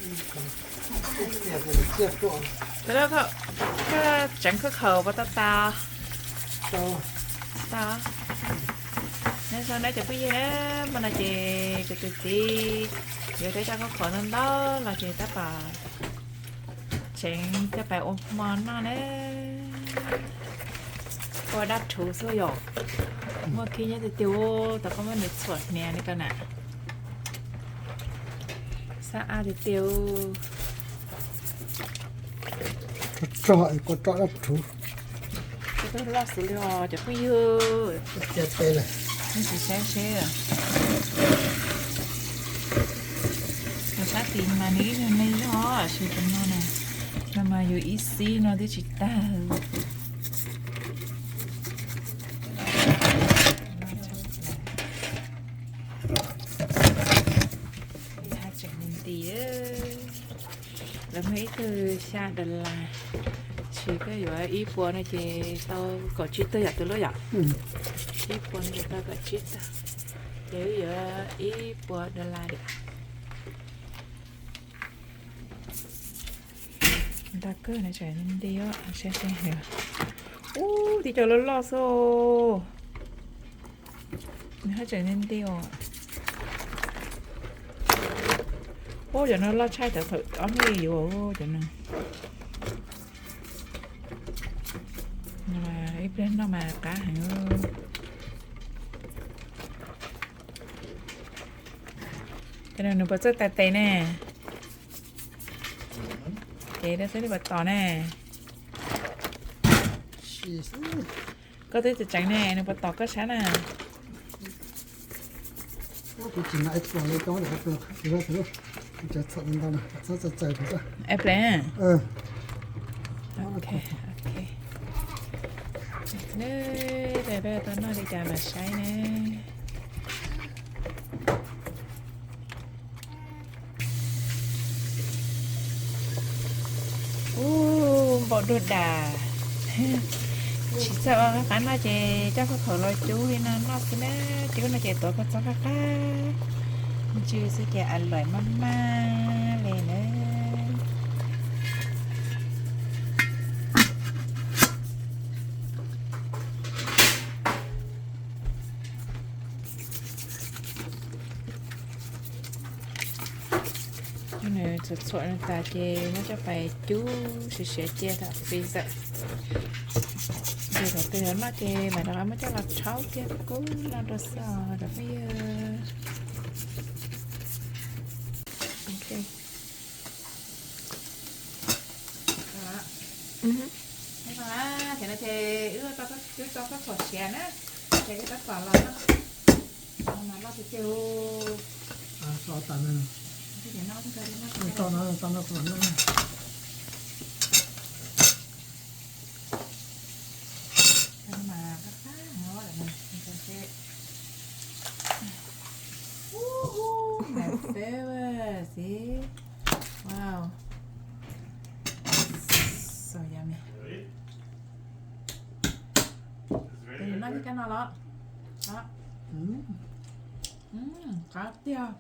Koj tseev khaub khaum puas tau tas? Tau. Nyob zoo nawb cov phooj ywg na, hmo no ces kuv tus txiv yuav rau cov khaub khaum ntau ntau los ces tab tom tseev coj pais ua hmo noj na. Ua dab rhuv xwb yom. Muaj khib nyob tiag tiag, tau koj muab nws txhuam hniav li ko na. Xab ab tiag tiag. Rog, kua rog dab rhuv. Kua rog loj xwb li os cov phooj ywg. Cia tes lawm. Nej sim saib seb. Tus sab tid mas nws ib nyuag me zog, tab sis tus no na, no mas yus ib xib no twb tsis tag. Haj tseem nti nti, lawv muag ib tug xya dollar, tab sis koj yuav ib puas no ces tau kaum tsib tug yom tus hlub yom. Ib puas no ces tau kaum tsib tug, ces wb yuav ib puas dollar diam. Ntau kawg no tseem nti os, saib seb. Ub, tib co loj loj xwb. Nws haj tseem nti nti os. Ub, cov no loj tshaj cov thaum ob hnub yuav cov no. Ib pliag noj mas qab heev. Cov no nws puas txawj tais tes ne? Ces rau xwb li puas tos ne? Koj twb tseem tseev ne, nws puas tos koj sab na? Apple. Nws tau noj li cas mas saib ne. Ub, npaum dua das. Tsis txawj ua qab qab noj ces coj khaub khaum los cub li no noj xwb na. Cub no ces tuav kua txob qab qab, ntsw xwb ces a luam maj maj li na. Nws txhuam txhuam nws tas ces muab coj pais cub siav siav cia tom freezer. Ces thaum twg yuav noj ces mam rov qab muab coj los rhaub kiag kub no rau xwb os cov phooj ywg. Ces no ces wb tau khaub khaum siav na, ces wb tab tom los noj. Mas loj tiag tiag. Mas qab qab no, my favorite, see. Wow. So yummy. Ces noj ib kab no los. Qab tiag.